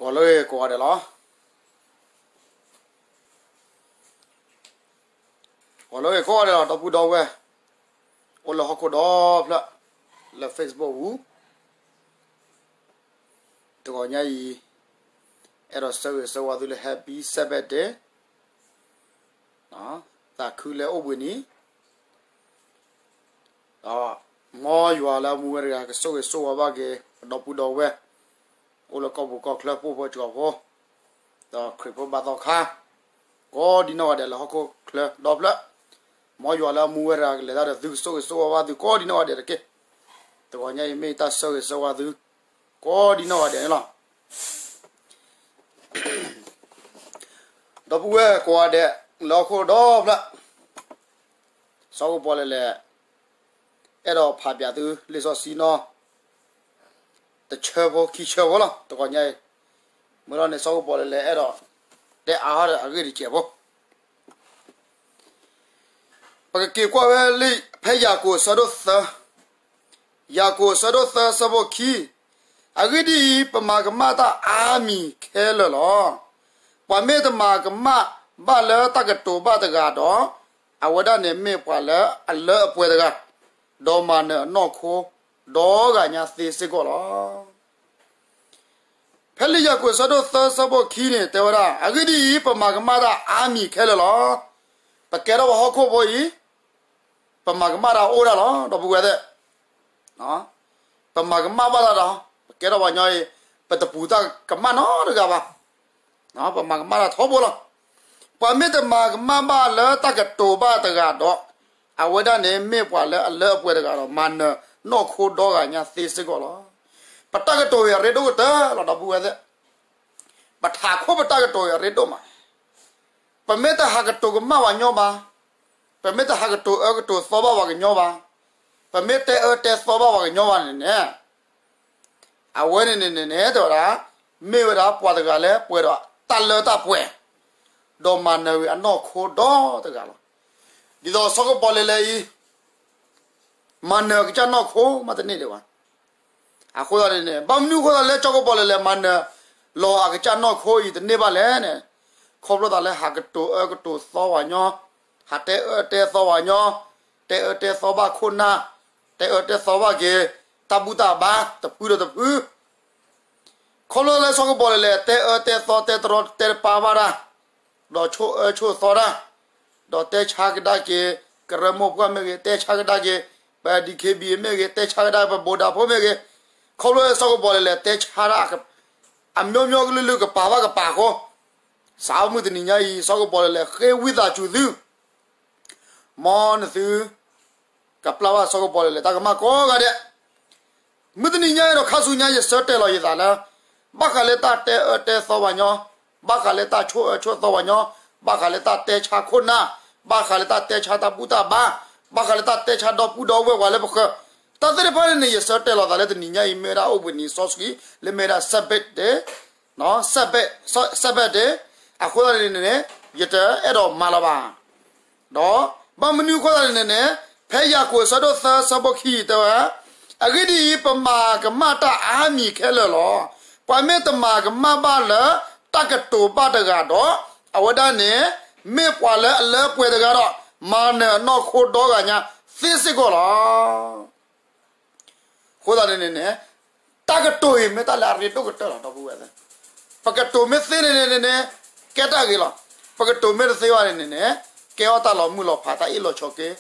ဂီၤလၢဂ့ၤကိးဂၤဒဲးလီၤ. ဂီၤလၢဂ့ၤကိးဂၤဒဲးလီၤ ဒီပုၢ်ဒီဝဲၢ် အိၣ်လၢဟီၣ်ခိၣ်ဒီဖျၢၣ် လၢ Facebook ပူၤ, တဂီၤညါအံၤ အဲၣ်ဒိးဆၢဂ့ၤဆၢဝါသုလၢ Happy Sabbath Day, သးခုလၢအိၣ်ဘှံးနံၤ ဒီးမ်ယွၤလၢအမူဝဲတဂၤ ကဆိၣ်ဂ့ၤဆိၣ်ဝါဘၣ်က့ၤ ပဒီပုၢ်ဒီဝဲၢ် အိၣ်လၢကီၢ်ပူၤကီၢ်ချၢ ပှိၣ်ဖိစှီၤဖိ ဒီးခရံာ်ဖိဘါသီခါ ကိးဒံနီၢ်ဂၤဒဲးလၢဟီၣ်ခိၣ်ချၢဒီဖျၢၣ်, မ်ယွၤလၢအမူဝဲတဂၤ ကလဲၤတၢ်ဒီးသု ကဆိၣ်ဂ့ၤဆိၣ်ဝါဘၣ်သုကိးဒံနီၢ်ဂၤဒဲးတက့ၢ်. တဂီၤညါအံၤမ့ၢ်တၢ်ဆၢဂ့ၤဆၢဝါသု ကိးဒံနီၢ်ဂၤဒဲးန့ၣ်လီၤ. ဒီပုၢ်ဝဲၢ်ကိးဂၤဒဲး လၢဟီၣ်ခိၣ်ဒီဖျၢၣ် စီၤကပီၤလဲၣ်လဲၣ် အဲၣ်ဒိးဖးပၠးသုလံာ်စီဆှံနီၤ တဆၢဖိခံဆၢဖိလီၤ တဂီၤညါအံၤ, မ့ၢ်လီၤန့ၣ် စီၤကပီၤလဲၣ်လဲၣ် အဲၣ်ဒိးတဲအါထီၣ်ဒီးအဂ့ၢ်တစဲးဖိ ပကက့ၤကွၢ်ဝဲလံာ်ဖဲယၤကိာ်အဆၢဒိၣ်သၢ, ယၤကိာ်အဆၢဒိၣ်သၢ အဆၢဖိခံ, အဂ့ၢ်ဒ်အံၤ, ပမၤကမၣ်တၢ်အါမံၤခဲလၢာ်လီၤ. ပှၤမ့ၢ်တမၤကမၣ်ဘၣ်လၢတၢ်ကတိၤဘၣ်တဂၤဒီး, အဝဲဒၣ်န့ၣ်မ့ၢ်ပှၤလၢအလၢအပှဲၤတဂၤ, ဒီးမၤနၢၤအနီၢ်ခိဒီဂၤညါသ့စ့ၢ်ကီးလီၤ. ဖဲလံာ်ယၤကိာ်အဆၢဒိၣ်သၢ အဆၢဖိခံန့ၣ် တဲဝဲဒၣ်, အဂ့ၢ်ဒ်အံၤ, ပမၤကမၣ်တၢ်အါမံၤခဲလၢာ်လီၤ. ပကဲထီၣ်ပှၤဟီၣ်ခိၣ်ဖိအံၤ ပမၤကမၣ်တၢ်အိၣ်ဒၣ်လီၤ ဒီပုၢ်ဝဲၢ်သ့ၣ်, ပမၤကမၣ်ဘၣ်တၢ်ဒီး ပကဲထီၣ်ပှၤညီအံၤ ပတပူၤတၢ်ကမၣ်နီတဂၤဘၣ်. ပမၤကမၣ်တၢ်ထီဘိလီၤ. ပှၤမ့ၢ်တမၤကမၣ်ဘၣ်လၢတၢ်ကတိၤဘၣ်တဂၤဒီး, အဝဲဒၣ်န့ၣ်မ့ၢ်ပှၤလၢအလၢအပှဲၤတဂၤဒီး မၤနၢၤနီၢ်ခိဒီဂၤညါသ့စ့ၢ်ကီးလီၤ. ပတၢ်ကတိၤအံၤအရ့ဒိၣ်ကတၢၢ်လီၤ ဒီပုၢ်ဝဲၢ်သ့ၣ်, ပထးခိၣ်ပတၢ်ကတိၤအံၤအရ့ဒိၣ်မး. ပမ့ၢ်တဟးကတိၤကမၣ်ပှၤညီဘၣ်, ပမ့ၢ်တဟးကတိၤအၢကတိၤသီဘၣ်ပှၤကညီဘၣ်, ပမ့ၢ်တဲအၢတဲသီဘၣ်ပှၤကညီဘၣ်န့ၣ်န့ၣ်, အဝဲန့ၣ်န့ၣ်န့ၣ် တဲဝဲဒၣ်, မ့ၢ်ဝဲဒၣ်ပှၤတဂၤလၢပှဲၤဒီးတၢ်လၢတၢ်ပှဲၤ, ဒီးမၤနၢၤဝံၤအနီၢ်ခိဒီတဂၤလီၤ. ဒ်သိးစီၤကပီၤလဲၣ်လဲၣ်အံၤ မၤနၢၤအကစၢ်နီၢ်ခိမးတန့ၢ်ဒံးဘၣ်. အဃိသတးန့ၣ်န့ၣ် ဘၣ်မနုၤအဃိသတးလၢစီၤကပီၤလဲၣ်လဲၣ် မၤနၢၤလီၤအကစၢ်နီၢ်ခိအံၤတန့ၢ်ဘၣ်လဲၣ်န့ၣ်, ခီဖျိသးလၢဟးကတိၤအၢကတိၤသီပှၤညီ, ဟးတဲအၢတဲသီပှၤညီ, တဲအၢတဲသီဘၣ်ခိၣ်နၢ်, တဲအၢတဲသီဘၣ်က့ၤ တၢ်ဘူၣ်တၢ်ဘါတဖုဒီးတဖု ခီဖျိလၢစီၤကပီၤလဲၣ်လဲၣ် တဲအၢတဲသီတဲတရီတဲတပါဘၣ်တၢ်, ဒီးဆိၣ်အၢဆိၣ်သီတၢ်, ဒီးတဲဆါကဒါက့ၤ ကရၢမိၢ်ပှၢ်မ့ၢ်ဂ့ၤ, တဲဆါကဒါက့ၤ ပ ဒီကဘံၣ် မ့ၢ်ဂ့ၤ, တဲဆါကဒါက့ၤ ပဘိးဒးဖိမ့ၢ်ဂ့ၤ, ခီဖျိစီၤကပီၤလဲၣ်လဲၣ် တဲဆါတၢ် အမျိုးမျိုးကလုာ်လုာ်ကပာ်ဘၣ်ကပာ်အဃိ, စးထီၣ်မုၢ်တနံၤညါအံၤ စီၤကပီၤလဲၣ်လဲၣ် ဃ့ဝံသးစူၤသု မ်နသု ကပျၢ်ဘၣ်စီၤကပီၤလဲၣ်လဲၣ်တၢ်ကမၣ်ကိးဂၤဒဲး, မုၢ်တနံၤညါအံၤဒီးခါဆူညါ ယဆၢတဲာ်လီၤယသးလၢ ဘၣ်ဃးလၢတၢ်တဲအၢတဲသီပှၤညီ, ဘၣ်ဃးလၢတၢ်ဆိၣ်အၢဆိၣ်သီပှၤညီ, ဘၣ်ဃးလၢတၢ်တဲဆါခိၣ်နၢ်, ဘၣ်ဃးလၢတၢ်တဲဆါတၢ်ဘူၣ်တၢ်ဘါ, ဘၣ်ဃးလၢတၢ်တဲဆါဒီပုၢ်ဒီဝဲၢ်ပှၤလၢပဃၢၤ, တၢ်သ့ၣ်တဖၣ်န့ၣ်န့ၣ် ယဆၢတဲာ်လီၤသးလၢတနံၤညါအံၤ မ့ၢ်ဝဲဒၣ်အိၣ်ဘှံးနံၤစီဆှံ လၢမ့ၢ်ဝဲဒၣ် Sabbath day, Sabbath, Sabbath day, အဃိသတးန့ၣ်န့ၣ် ယတအဲၣ်ဒိးမၤလီၤဘၣ်. ဒီးဘၣ်မနုၤအဃိသတးန့ၣ်န့ၣ် ဖဲယၤကိာ်အဆၢဒိၣ်သၢ အဆၢဖိခံတဲဝဲ, အဂ့ၢ်ဒ်အံၤ, ပမၤကမၣ်တၢ်အါမံၤခဲလၢာ်လီၤ. ပှၤမ့ၢ်တမၤကမၣ်ဘၣ်လၢတၢ်ကတိၤဘၣ်တဂၤဒီး, အဝဲဒၣ်န့ၣ် မ့ၢ်ပှၤလၢအလၢအပှဲၤတဂၤဒီး, မၤနၢၤအနီၢ်ခိဒီဂၤညါသ့စ့ၢ်ကီးလီၤ. အဃိသတးန့ၣ်န့ၣ်န့ၣ် တၢ်ကတိၤအံၤမ့ၢ်တၢ်လၢအရ့ဒိၣ်ကတၢၢ်လီၤ ဒီပုၢ်ဝဲၢ်သ့ၣ်, ပကတိၤမ့ၢ်သ့န့ၣ်န့ၣ်န့ၣ် ကဲတၢ်ဂ့ၤလီၤ. ပကတိၤမ့ၢ်တသ့ဘၣ်န့ၣ်န့ၣ်န့ၣ် ကဲထီၣ်တၢ်လီၤမုၢ်လီၤဖး တၢ်အ့ၣ်လိာ်ဆိးက့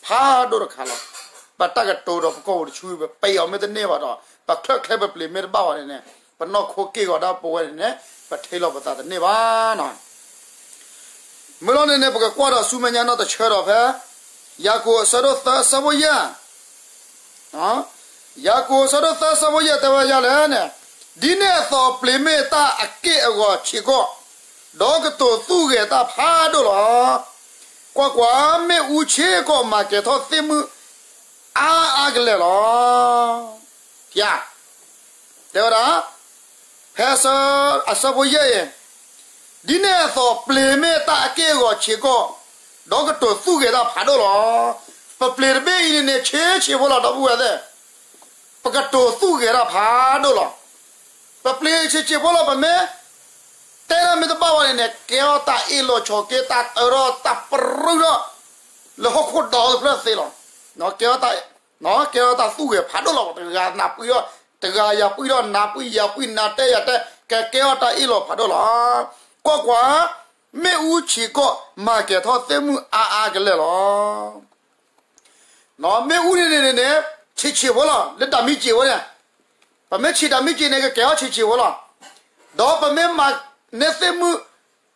ဖးဒိၣ်တခါလီၤ. ပတၢ်ကတိၤဒီးပကီၢ်ပူၤတဆူ ပပံးအီၤမ့ၢ်တန့ၢ်ဘၣ်ဒီး ပချၢၣ်ချဲပပျ့ၤမ့ၢ်တဘၣ်ဘၣ်န့ၣ်န့ၣ် ပနီၢ်ခိက့ၢ်ဂီၤဒၣ်ပဝဲန့ၣ်န့ၣ် ပထံၣ်လီၤပသးတန့ၢ်ဘၣ်နီၤ. မ့ၢ်လီၤန့ၣ်န့ၣ် ပကကွၢ်ဒီးဆူမဲာ်ညါနီၢ်တဆၢဒီးဖဲ ယၤကိာ်အဆၢဒိၣ်သၢ အဆၢဖိယဲၢ်, ယၤကိာ်အဆၢဒိၣ်သၢ အဆၢဖိယဲၢ်တဲဝဲဒ်လဲၣ်န့ၣ်, ဒ်န့ၣ်အသိး ပျ့ၤမ့ၢ်တၢ်အက့ၢ်အဂီၤဆံးကီး, ဒီးကတိၤသူၣ်ဂဲၤတၢ်ဖးဒိၣ်လီၤ. ကွၢ်ကွၢ်, မ့ၣ်အူဆ့ကီး မၤကဲၤထီၣ်သ့ၣ်မုၢ်အါအါကလဲာ်လီၤ. တဲဝဲဒၣ် ဖဲအဆၢဖိယဲၢ်အံၤ, ဒ်န့ၣ်အသိး ပျ့ၤမ့ၢ်တၢ်အက့ၢ်အဂီၤဆံးကီး, ဒီးကတိၤသူၣ်ဂဲၤတၢ်ဖးဒိၣ်လီၤ. ပပျ့ၤတဘ့ၣ်အံၤန့ၣ်န့ၣ် ဆ့ဆ့ဖိလီၤ ဒီပုၢ်ဝဲၢ်သ့ၣ်, ပကတိၤသူၣ်ဂဲၤတၢ်ဖးဒိၣ်လီၤ. ပပျ့ၤဆံးဆံးဖိလီၤ. ပမ့ၢ်တဲတၢ်မ့ၢ်တဘၣ်ဘၣ်န့ၣ်န့ၣ် ကဲထီၣ်တၢ်အ့ၣ်လိာ်ဆိးက့ တၢ်တၢထီၣ်တၢ်ပရူၢ်ထီၣ် လၢဟီၣ်ခိၣ်ဒီတဖျၢၣ်သ့လီၤ. ကဲထီၣ်တၢ် ကဲထီၣ်တၢ်သူၣ်ဂဲၤဖးဒိၣ်လီၤ. တဂၤနၢ်ပှံၢ်ထီၣ် တဂၤယၤပှံၢ်ထီၣ် နၤပှံၢ်ယၤပှံၢ် နၤတဲယၤတဲ ကကဲထီၣ်တၢ်အ့ၣ်လိာ်ဖးဒိၣ်လီၤ. ကွၢ်ကွၢ်, မ့ၣ်အူဆံးကိာ် မၤကဲၤထီၣ်သ့ၣ်မုၢ်အါအါကလဲာ်လီၤ. မ့ၣ်အူန့ၣ်န့ၣ်န့ၣ်န့ၣ် ဆံးဆံးဖိလီၤ. လၢတၢ်မံစံးဖိန့ၣ် ပမ့ၢ်ဆံးတၢ်မံစံးန့ၣ် ကကဲထီၣ်ဆံးဆံးဖိလီၤ. ဒီးပမ့ၢ်မၤန့ၢ်သ့ၣ်မုၢ်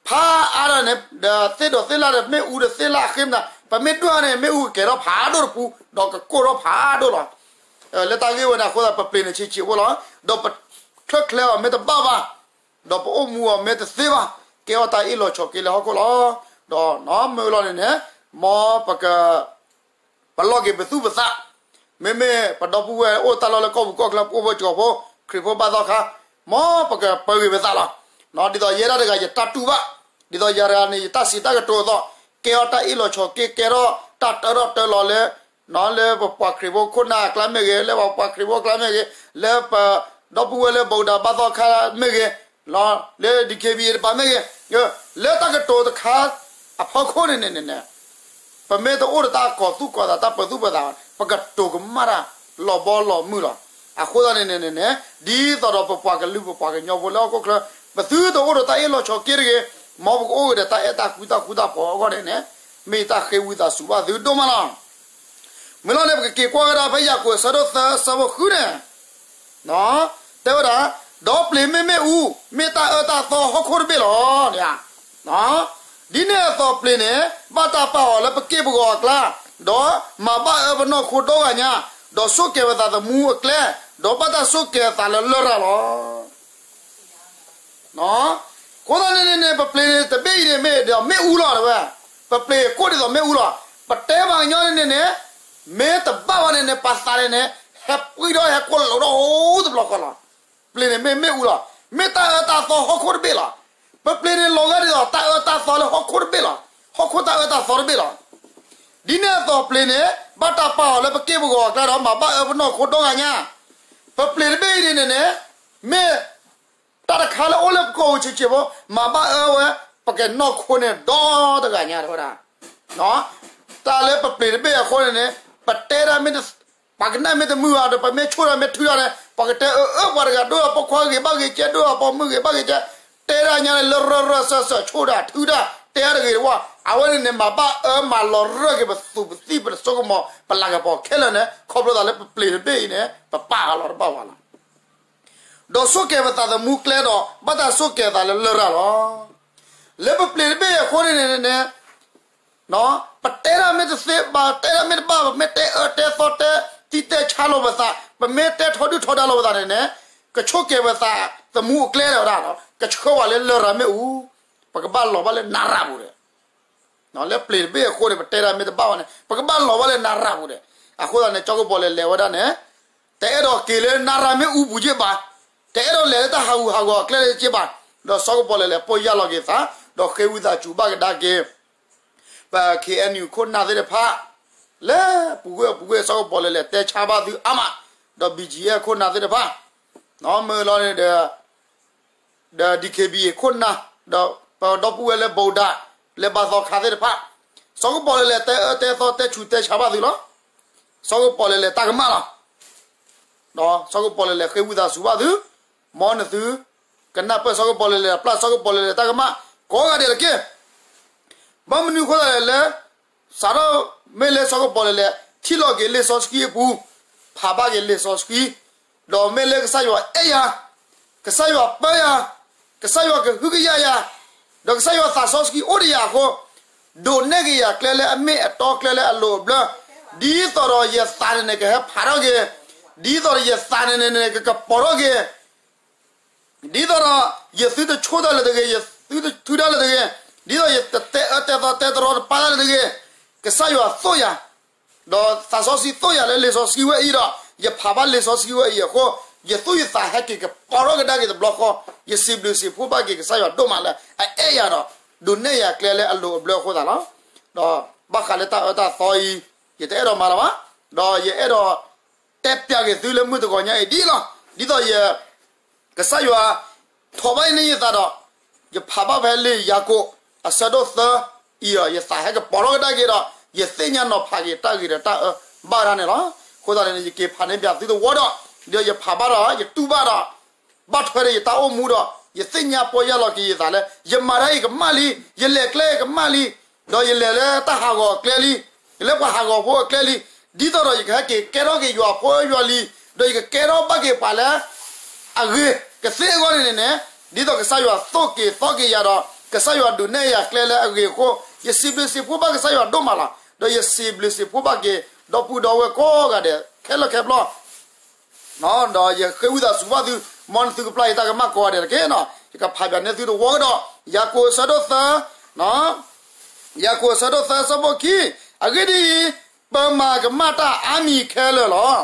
ဖးအါဒီးန့ၣ် ဒီးသ့ၣ်ဒီးသ့ၣ်လၣ်ဒီး မ့ၣ်အူဒီးသ့ၣ်လၣ်အဃ့မနၤ ပမ့ၢ်ဒွၣ်န့ၣ် မ့ၣ်အူကကဲထီၣ်ဖးဒိၣ်တပူၤ ဒီးကကိၢ်ထီၣ်ဖးဒိၣ်လီၤ. လၢတၢ်ဂ့ၢ်ဝဲန့ၣ်အဃိသတး ပပျ့ၤန့ၣ်ဆံးဆံးဖိလီၤ. ဒီးပချၢၣ်ချဲအီၤမ့ၢ်တဘၣ်ဘၣ် ဒီးပအိၣ်မူအီၤမ့ၢ်တသ့ဘၣ် ကဲထီၣ်တၢ်အ့ၣ်လိာ်ဆိးက့လၢဟီၣ်ခိၣ်လီၤ. ဒီးမ့ၢ်လီၤန့ၣ်န့ၣ် မ်ပက ပလီၢ်က့ၤပသူၣ်ပသး, မ့မ့ၢ်ပဒီပုၢ်ဝဲၢ်အိၣ်တၢ်လီၢ်လၢကီၢ်ပူၤကီၢ်ချၢ ပအိၣ်ဖိကီၢ်ဖိ ခရံာ်ဖိဘၣ်သီခါ, မ်ပကပၢၤဂ့ၤပသးလီၤ. ဒ်သိးယဲဒၣ်တဂၤယတၢ်တူၢ်ဘၣ်, ဒ်သိးယၤတဂၤန့ၣ် ယတၢ်စံးတၢ်ကတိၤအသိး, ကဲထီၣ်တၢ်အ့ၣ်လိာ်ဆိးက့ ကဲထီၣ်တၢ်တၢထီၣ်တၢလီၤလၢ လၢပပှၤခရံာ်ဖိခိၣ်နၢ်အကျါမ့ၢ်ဂ့ၤ, လၢပပှၤခရံာ်ဖိအကျါမ့ၢ်ဂ့ၤ, လၢပဒီပုၢ်ဝဲၢ်လၢဘိးဒၣ်ဘၣ်သီခါမ့ၢ်ဂ့ၤ, လၢ ဒီးခ့ဘံၣ်အံၤတပၤမ့ၢ်ဂ့ၤ, လၢတၢ်ကတိၤတခါအဖီခိၣ်န့ၣ်န့ၣ်န့ၣ် ပမ့ၢ်တအိၣ်ဒီးတၢ်ကီၤသူၣ်ကီၤသး တၢ်ပၢၤသူၣ်ပၢၤသးဘၣ်န့ၣ် ပကတိၤကမၣ်တၢ်လီၤဘီလီၤမုၢ်လီၤ. အဃိသတးန့ၣ်န့ၣ်န့ၣ် ဒ်သိးဒီးပပှၤကလုာ်ပပှၤကညီဖိလၢဟီၣ်ခိၣ်ချၢ ပသုတအိၣ်ဒီးတၢ်အ့ၣ်လိာ်ဆိးက့တဂ့ၤ, မ်ပကအိၣ်ဂ့ၤဒီးတၢ်အဲၣ်တၢ်ကွံတၢ်ဃူတၢ်ဖိးအဂီၢ်န့ၣ်န့ၣ် မ့ၢ်တၢ်ဃ့ဝံသးစူၤဘၣ်သုဒိၣ်မးလီၤ. မ့ၢ်လီၤန့ၣ် ပကက့ၤကွၢ်ဝဲဒၣ်ဖဲယၤကိာ်အဆၢဒိၣ်သၢအဆၢဖိဃုန့ၣ် တဲဝဲဒၣ်, ဒီးပျ့ၤမ့ၢ်မ့ၣ်အူ, မ့ၢ်တၢ်အၢတၢ်သီဟီၣ်ခိၣ်တဘ့ၣ်လီၤ. ဒ်န့ၣ်အသိးပျ့ၤန့ၣ် ဘၣ်တၢ်ပာ်အီၤလၢပက့ၢ်ပဂီၤအကျါ, ဒီးမၤဘၣ်အၢပနီၢ်ခိဒီဂၤညါ, ဒီးဆိၣ်ကဲၤပသးသမူအကျဲ, ဒီးဘၣ်တၢ်ဆိၣ်ကဲၤသးလၢလရာ်လီၤ. အဃိသတးန့ၣ်န့ၣ်န့ၣ် ပပျ့ၤန့ၣ်တဘ့ၣ်အံၤန့ၣ်မ့ၢ်ဒီးမ့ၣ်အူလီၤတဲဝဲ, ပပျ့ၤကိၣ်ဒ်သိးမ့ၣ်အူလီၤ. ပတဲပှၤကညီန့ၣ်န့ၣ်န့ၣ် မ့ၢ်တဘၣ်ဘၣ်န့ၣ်န့ၣ် ပသးန့ၣ်န့ၣ် ဟဲပှံၢ်ထီၣ်ဟဲကိၢ်လိာ်ထီၣ်အိၣ်တဘျီဃီလီၤ. ပျ့ၤန့ၣ်မ့ၢ်မ့ၣ်အူလီၤ. မ့ၢ်တၢ်အၢတၢ်သီဟီၣ်ခိၣ်တဘ့ၣ်လီၤ. ပပျ့ၤန့ၣ်လီၤဂာ်ဒ်သိးတၢ်အၢတၢ်သီလၢဟီၣ်ခိၣ်တဘ့ၣ်လီၤ. ဟီၣ်ခိၣ်တၢ်အၢတၢ်သီတဘ့ၣ်လီၤ. ဒ်န့ၣ်အသိးပျ့ၤန့ၣ် ဘၣ်တၢ်ပာ်အီၤလၢပက့ၢ်ပဂီၤအကျါဒီး မၤဘၣ်အၢပနီၢ်ခိဒီဂၤညါ. ပပျ့ၤတဘ့ၣ်အံၤန့ၣ်န့ၣ်န့ၣ် မ့ၢ် တၢ်တခါလၢအိၣ်လၢပကီၢ်ပူၤဆံးဆံးဖိ မၤဘၣ်အၢဝဲ ပကနီၢ်ခိန့ၣ်ဒီတဂၤညါတဲဝဲဒၣ်. တၢ်လၢပပျ့ၤတဘ့ၣ်အဃိန့ၣ်န့ၣ် ပတဲဒၣ်မ့ၢ် ပှၤကနၣ်မ့ၢ်တမုာ်ဘၣ်ဒီး ပမ့ၢ်ဆိၣ်တၢ်မ့ၢ်ထုတၢ်န့ၣ် ပှၤကတဲအၢအၢပှၤတဂၤဒိၣ်ဒီးပိာ်ခွါဂ့ၤဘၣ်ဂ့ၤကဲ ဒိၣ်ဒီးပိာ်မုၣ်ဂ့ၤဘၣ်ဂ့ၤကဲ, တဲဒၣ်ညါန့ၣ်လၢရၢၢ်ရၢၢ်စၢၢ်စၢၢ်ဆိၣ်တၢ်ထုတၢ် တဲတဂ့ၤတဝၢ် အဝဲန့ၣ်န့ၣ် မၤဘၣ်အၢမၤလီၤရၢၢ်က့ၤပသူၣ်ပသံၣ်ပစိကမီၤ ပလၤကပီၤခဲလၢာ်န့ၣ် ခီဖျိသးလၢပပျ့ၤတဘ့ၣ်အံၤန့ၣ် ပပာ်အလီၤတဘၣ်ဝဲလီၤ. ဒီးဆိၣ်ကဲၤပသးသမူကျဲဒီး ဘၣ်တၢ်ဆိၣ်ကဲၤသးလၢလရာ်လီၤ. လၢပပျ့ၤတဘ့ၣ်အဃိန့ၣ်န့ၣ် ပတဲဒၣ်မ့ၢ်တသ့ဘၣ် တဲဒၣ်မ့ၢ်တဘၣ်ဘၣ် ပမ့ၢ်တဲအၢတဲသီတဲတံၢ်တဲဆါလိာ်ပသး ပမ့ၢ်တဲထီဒုၣ်ထီဒါလိာ်ပသးန့ၣ်န့ၣ် ကဆိၣ်ကဲၤပသးသမူအကျဲဒၣ်ဝဲဒၣ်လီၤ. ကဆှၢဝဲလၢလရာ်မ့ၣ်အူ ပကဘၣ်လီၤဘၣ်လၢနရၣ်ပူၤဒီး လၢပျ့ၤတဘ့ၣ်အဃိန့ၣ် ပတဲဒၣ်မ့ၢ်တဘၣ်ဘၣ်န့ၣ် ပကဘၣ်လီၤဘၣ်လၢနရၣ်ပူၤဒီး အဃိသတးန့ၣ် ကၠီကပီၤလဲၤလဲၤဝဲဒၣ်န့ၣ် တအဲၣ်ဒိးက့ၤလၢနရၣ်မ့ၣ်အူပူၤက့ဘၣ်, တအဲၣ်ဒိးလဲၤလၢတၢ်ဟးဂူာ်ဟးဂီၤအကျဲလၢက့ဘၣ်, ဒီးစီၤကပီၤလဲၤလဲၤပိာ်ယၢ်လီၤက့ၤသး, ဒီးဃ့ဝံသးစူၤဘၣ်ကဒါက့ၤ ပ ခ့ၣ်အဲၣ်ယူၣ် ခိၣ်နၢ်သ့ၣ်တဖၣ် လၢပူၤကွံာ်ပူၤကွံာ် စီၤကပီၤလဲၤလဲၤတဲဆါဘၣ်သုအါမး, ဒီး ဘီၣ်ကၠံၣ်အဲၣ် ခိၣ်နၢ်သ့ၣ်တဖၣ် မ့ၢ်လီၤန့ၣ်ဒီး ဒီး ဒံၣ်ခ့ၣ်ဘံၣ် ခိၣ်နၢ်, ဒီးပဒီပုၢ်ဝဲၢ်လၢဘိးဒၣ် လၢဘါသီခါသ့ၣ်တဖၣ်, စီၤကပီၤလဲၤလဲၤတဲအၢတဲသီတဲဆူးတဲဆါဘၣ်သုလီၤ. စီၤကပီၤလဲၤလဲၤတၢ်ကမၣ်လီၤ. ဒီးစီၤကပီၤလဲၤလဲၤဃ့ဝံသးစူၤဘၣ်သု, မ်နသု ကနၢ်ပၢၢ်စီၤကပီၤလဲၤလဲၤ ပျၢ်စီၤကပီၤလဲၤလဲၤတၢ်ကမၣ် ကိးဂၤဒဲးတက့ၢ်. ဘၣ်မနုၤအဃိသတးလဲၣ်လၢ စးထီၣ်မ့ၢ်လၢစီၤကပီၤလဲၤလဲၤ ထံၣ်လီၤက့ၤလံာ်စီဆှံအပူၤ, ဖးဘၣ်က့ၤလံာ်စီဆှံ, ဒီးမ့ၢ်လၢကစၢ်ယွၤအဲၣ်ယၤ, ကစၢ်ယွၤပၢယၤ, ကစၢ်ယွၤကဟုကယာ်ယၤ, ဒီးကစၢ်ယွၤသးစီဆှံအိၣ်ဒီးယၤအဃိ, ဒိးနဲၣ်က့ၤယၤကျဲလၢအမ့ၢ်အတီကျဲလၢအလိၤအဘျၢ, ဒ်သိးဒီးယသးန့ၣ်န့ၣ် ကဟဲဖးထီၣ်က့ၤ, ဒ်သိးဒီးယသးန့ၣ်န့ၣ်န့ၣ် ကကပီၤထီၣ်က့ၤ ဒ်သိးဒီး ယသုတဆိၣ်တၢ်လၢၤတဂ့ၤ, ယသုတထုတၢ်လၢၤတဂ့ၤ, ဒ်သိးယတတဲအၢတဲသီတဲတရီတပါတၢ်လၢၤတဂ့ၤ, ကစၢ်ယွၤသိၣ်ယၤ, ဒီးသးစီဆှံသိၣ်ယၤလၢလံာ်စီဆှံဝဲအံၤဒီး ယဖးဘၣ်လံာ်စီဆှံဝဲအံၤအဃိ, ယသူၣ်ယသးဟဲက့ၤကပီၤထီၣ်ကဒါက့ၤတဘျီဃီ, ယစံးဘျုးစံးဖှိၣ်ဘၣ်က့ၤကစၢ်ယွၤဒိၣ်မးလၢအအဲၣ်ယၤဒီး ဒိးနဲၣ်ယၤကျဲလၢအလိၤအဘျၢအဃိသတးလီၤ. ဒီးဘၣ်ဃးလၢတၢ်အၢတၢ်သီအံၤ ယတအဲၣ်ဒိးမၤလၢၤဘၣ်, ဒီးယအဲၣ်ဒိး တဲပျးက့ၤသုလၢမုၢ်တဂီၤညါအံၤဒ်လီၤ. ဒ်သိးယ ကစၢ်ယွၤ ထိးဘၣ်အံၤန့ၣ်ယသးဒီး ယဖးဘၣ်ဖဲလံာ်ယၤကိာ် အဆၢဒိၣ်သၢအံၤဒီး ယသးဟဲကပီၤထီၣ်ကဒါက့ၤဒီး ယသ့ၣ်ညါနီၤဖးက့ၤတၢ်ဂ့ၤဒီးတၢ်အၢဘၣ်တၢ်န့ၣ်လီၤ. အဃိသတးန့ၣ် ယက့ၤဖးန့ၢ်ပၠးသုတဝီဒီး ဒီးယဖးဘၣ်ဒီး ယတူၢ်ဘၣ်ဒီး ဘၣ်ထွဲဒီးယတၢ်အိၣ်မူဒီး ယသ့ၣ်ညါပီၢ်ယၢ်လီၤက့ၤယသးလၢ ယမၤတၢ်အံၤကမၣ်လံ, ယလဲၤကျဲအံၤကမၣ်လံ, ဒီးယလဲၤလၢတၢ်ဟးဂီၤအကျဲလံ, ယလၢပှၤဟးဂီၤဖိအကျဲလံ, ဒ်သိးဒီးယကဟဲက့ၤကဲထီၣ်က့ၤယွၤဖိယွၤလံၤ, ဒီးယကကဲထီၣ်ဘၣ်က့ၤပှၤလၢ အဂ့ၤကသ့အဂီၢ်န့ၣ်န့ၣ်န့ၣ်, ဒ်သိးကစၢ်ယွၤသိၣ်က့ၤသီက့ၤယၤဒီး ကစၢ်ယွၤဒုးနဲၣ်ယၤကျဲလၢအဂ့ၤအဃိ, ယစံးဘျုးစံးဖှိၣ်ဘၣ်ကစၢ်ယွၤဒိၣ်မးလီၤ. ဒီးယစံးဘျုးစံးဖှိၣ်ဘၣ်က့ၤ ဒီပုၢ်ဒီဝဲၢ်ကိးဂၤဒဲး ခဲလၢာ်ခဲဆ့ ဒီးယဃ့ဝံသးစူၤဘၣ်သု, မ်နသုကပျၢ်ယတၢ်ကမၣ်ကိးဂၤဒဲးတက့ၢ်နီၤ. ယကဖးပၠးန့ၢ်သုတဝီကဒီး ယၤကိာ်အဆၢဒိၣ်သၢ, ယၤကိာ်အဆၢဒိၣ်သၢ ဆၢဖိခံ, အဂ့ၢ်ဒ်အံၤ, ပမၤကမၣ်တၢ်အါမံၤခဲလၢာ်လီၤ.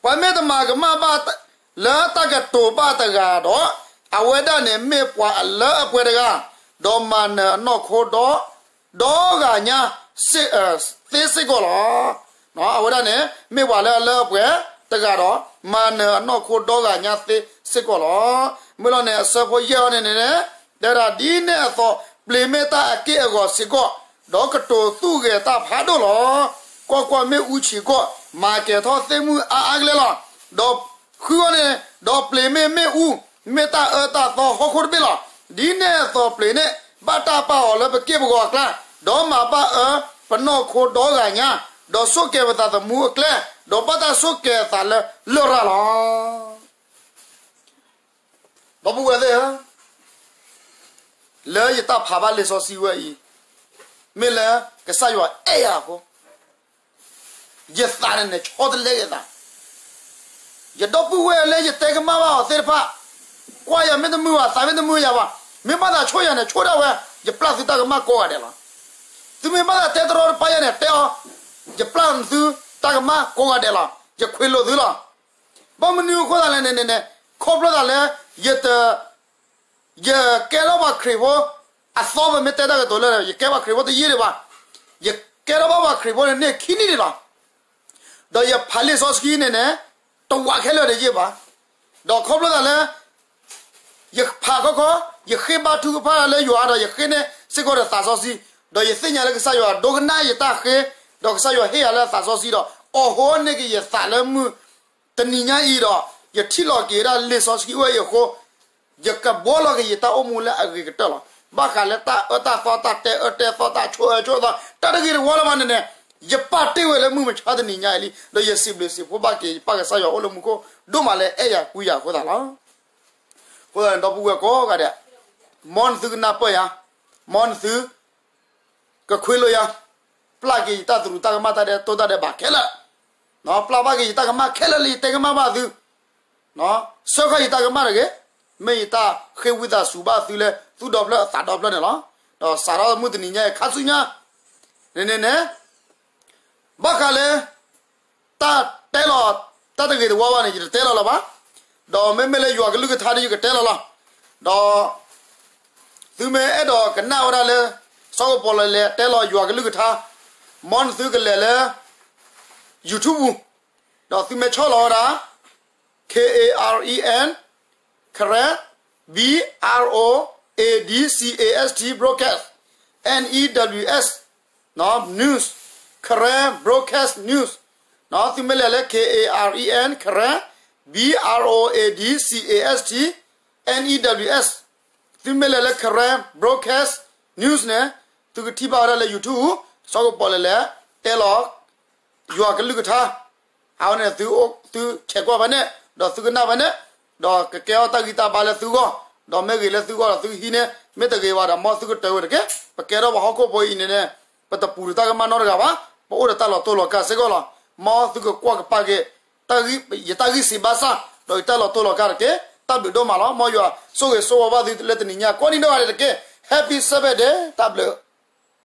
ပှၤမ့ၢ်တမၤကမၣ်ဘၣ်လၢတၢ်ကတိၤဘၣ်တဂၤဒီး, အဝဲဒၣ်န့ၣ်မ့ၢ်ပှၤအလၢအပှဲၤတဂၤ, ဒီးမၤနၢၤအနီၢ်ခိဒီ ဒီဂၤညါ သ့စ့ၢ်ကီးလီၤ. အဝဲဒၣ်န့ၣ် မ့ၢ်ပှၤလၢအလၢအပှဲၤတဂၤဒီး မၤနၢၤအနီၢ်ခိဒီဂၤညါသ့စ့ၢ်ကီးလီၤ. မုၢ်လီၤန့ၣ် အဆၢဖိယဲၢ်အံၤန့ၣ်န့ၣ် တဲဒၣ်ဒ်န့ၣ်အသိး ပျ့ၤမ့ၢ်တၢ်အက့ၢ်အဂီၤစ့ၢ်ကီး, ဒီးကတိၤသူၣ်ဂဲၤတၢ်ဖးဒိၣ်လီၤ. ကွၢ်ကွၢ်, မ့ၣ်အူဆံးကီၢ်, မၤကဲၤထီၣ်သ့ၣ်မုၢ်အါအါကလဲာ်လီၤ. ဒီးဃုအံၤန့ၣ်, ဒီးပျ့ၤမ့ၢ်မ့ၣ်အူ, မ့ၢ်တၢ်အၢတၢ်သီဟီၣ်ခိၣ်တဘ့ၣ်လီၤ. ဒ်န့ၣ်အသိးပျ့ၤန့ၣ် ဘၣ်တၢ်ပာ်အီၤလၢပက့ၢ်ပဂီၤအကျါ, ဒီးမၤဘၣ်အၢပနီၢ်ခိဒီဂၤညါ, ဒီးဆိၣ်ကဲၤပသးသမူအကျဲ, ဒီးဘၣ်တၢ်ဆိၣ်ကဲၤအသးလၢလရာ်လီၤ. ဒီပုၢ်ဝဲၢ်သ့ၣ်ဧၢ, လၢယတၢ်ဖးဘၣ်လံာ်စီဆှံဝဲအံၤ, မ့ၢ်လၢကစၢ်ယွၤအဲၣ်ယၤအဃိ, ယသးန့ၣ်န့ၣ်ဆီတလဲက့ၤသး, ယဒီပုၢ်ဝဲၢ်လၢယတဲကမၣ်ဘၣ်အီၤသ့ၣ်တဖၣ်, ကွၢ်ယၤမ့ၢ်တမုာ်ဘၣ် သးမ့ၢ်တမုာ်ယၤဘၣ်, မ့ၢ်ဘၣ်သးဆိၣ်ယၤန့ၣ် ဆိၣ်ဒၣ်ဝဲ, ယပျၢ်သုတၢ်ကမၣ်ကိးဂၤဒဲးလီၤ. သုမ့ၢ်ဘၣ်သးတဲတရီတပါယၤန့ၣ် တဲအီၤ, ယပျၢ်သုတၢ်ကမၣ်ကိးဂၤဒဲးလီၤ, ယခွ့လိာ်သုလီၤ. ဘၣ်မနုၤအဃိသတးလဲၣ်န့ၣ်န့ၣ်, ခီဖျိသးလၢ ယတ ယကဲထီၣ်ပှၤခရံာ်ဖိ, အသီပမ့ၢ်တဲတၢ်ကတိၤလၢ ယကဲပှၤခရံာ်ဖိတယံာ်ဒံးဘၣ်, ယကဲထီၣ်ဘၣ်ပှၤခရံာ်ဖိန့ၣ် န့ၢ်ခံနံၣ်န့ၣ်လီၤ. ဒီးယဖးလံာ်စီဆှံန့ၣ်န့ၣ်, တဝးခဲလၢာ်တယံာ်ဘၣ်. ဒီးခီဖျိသးလၢ ယဖးခီခီ, ယဃ့ဘါထုကဖၣ်လၢယွၤဒီး ယဃ့န့ၢ်စ့ၢ်ကီးဒီးသးစီဆှံ, ဒီးယသ့ၣ်ညါလၢကစၢ်ယွၤဒိကနၣ်ယတၢ်ဃ့, ဒီးကစၢ်ယွၤဟ့ၣ်ယၤလၢသးစီဆှံဒီး အီၣ်ဟိန့ၢ်က့ၤယသးလၢမုၢ် တနံၤညါအံၤဒီး ယထံၣ်လီၤက့ၤဝဲဒၣ်လံာ်စီဆှံအိၣ်ဝဲအံၤအဃိ, ယကဘှီလီၤက့ၤယတၢ်အိၣ်မူလၢအဂ့ၤကတၢၢ်လီၤ. ဘၣ်ဃးလၢတၢ်အၢတၢ်သီ တၢ်တဲအၢတဲသီ တၢ်ဆိၣ်အၢဆိၣ်သီ တၢ်တဂ့ၤတဝါလၢၤဘၣ်န့ၣ်န့ၣ်, ယပာ်တ့ၢ်ဝဲလၢမုၢ်မဆါတနံၤညါအံၤလံ. ဒီးယစံးဘျုးစံးဖှိၣ်ဘၣ်က့ၤယပၢ်ကစၢ်ယွၤအိၣ်လၢမူခိၣ်ဒိၣ်မးလၢအဲၣ်ယၤကွံယၤအဃိသတးလီၤ. အဃိသတးန့ၣ် ဒီပုၢ်ဝဲၢ်ကိးဂၤဒဲး, မ်နသုကနၢ်ပၢၢ်ယၤ, မ်နသု ကခွ့လိာ်ယၤ, ပျၢ်က့ၤယတၢ်သရူးတၢ်ကမၣ်တၢ်ဒဲးတိၢ်တၢ်ဒဲးဘးခဲလၢာ်, ပျၢ်ဘၣ်က့ၤယတၢ်ကမၣ်ခဲလၢာ်လၢယတဲကမၣ်ဘၣ်သု, စၢဃာ်ယတၢ်ကမၣ်တဂ့ၤ, မ့ၢ်ယတၢ်ဃ့ဝံသးစူၤဘၣ်သုလၢ သူၣ်ဒီဖျၢၣ်အသးဒီဖျၢၣ်န့ၣ်လီၤ. ဒီးစးထီၣ်မုၢ်တနံၤညါအံၤခါဆူညါ, န့ၣ်န့ၣ်န့ၣ် ဘၣ်ဃးလၢ တၢ်တဲလီၤ တၢ်တဂ့ၤတဝါဘၣ်န့ၣ် ယတတဲလီၤလၢၤဘၣ်. ဒီးမ့မ့ၢ်လၢယွၤကလုၢ်ကထါဒီးယကတဲလီၤလီၤ. ဒီး သုမ့ၢ်အဲၣ်ဒိးကနၣ်ဝဲဒၣ်လၢ စီၤကပီၤလီၤလဲၤတဲလီၤယွၤကလုၢ်ကထါ, မ်နသုကလဲၤလၢ YouTube ပူၤ, ဒီးသုမ့ၢ်ဆီၣ်လီၤဝဲဒၣ် K A R E N Karen, B R O A D C A S T broadcast, N E W S, news, Karen broadcast news, သုမ့ၢ်လဲၤလၢ K A R E N Karen, B R O A D C A S T, N E W S, သုမ့ၢ်လဲၤလၢ Karen broadcast news န့ၣ်, သုကထံၣ်ဘၣ်ဝဲဒၣ်လၢ YouTube, စီၤကပီၤလီၤလဲၤ တဲလီၤ ယွၤကလုၢ်ကထါ, အဝဲန့ၣ် သုဆဲးကွၢ်ဖဲန့ၣ်, ဒီးသုကနၣ်ဖဲန့ၣ်, ဒီးကကဲထီၣ်တၢ်ဂံၢ်တၢ်ဘါလၢသုဂီၢ်, ဒီးမ့ၢ်ဂ့ၤလၢသုဂီၢ်ဒီးသုကဟံးန့ၢ်, မ့ၢ်တဂ့ၤဘၣ်ဒီး မ်သုကတၢၢ်ဝဲတက့ၢ်. ပကဲထီၣ်ပှၤဟီၣ်ခိၣ်ဖိအံၤန့ၣ်န့ၣ်, ပတပူၤတၢ်ကမၣ်နီတဂၤဘၣ်, ပအိၣ်ဒီးတၢ်လီၤတိၢ်လီၤကၢ်စ့ၢ်ကီးလီၤ. မ်သုကကွၢ်ကပာ်က့ၤ ယတၢ်ဂံၢ်စၢ်ဘါစၢ်, ဒီးယတၢ်လီၤတိၢ်လီၤကၢ်တက့ၢ်. တၢ်ဘျုးဒိၣ်မးလီၤ. မ်ယွၤဆိၣ်ဂ့ၤဆိၣ်ဝါဘၣ်သုလၢတနံၤညါကိးနံၤဒဲးတက့ၢ်. Happy Sabbath day, တၢ်ဘျုး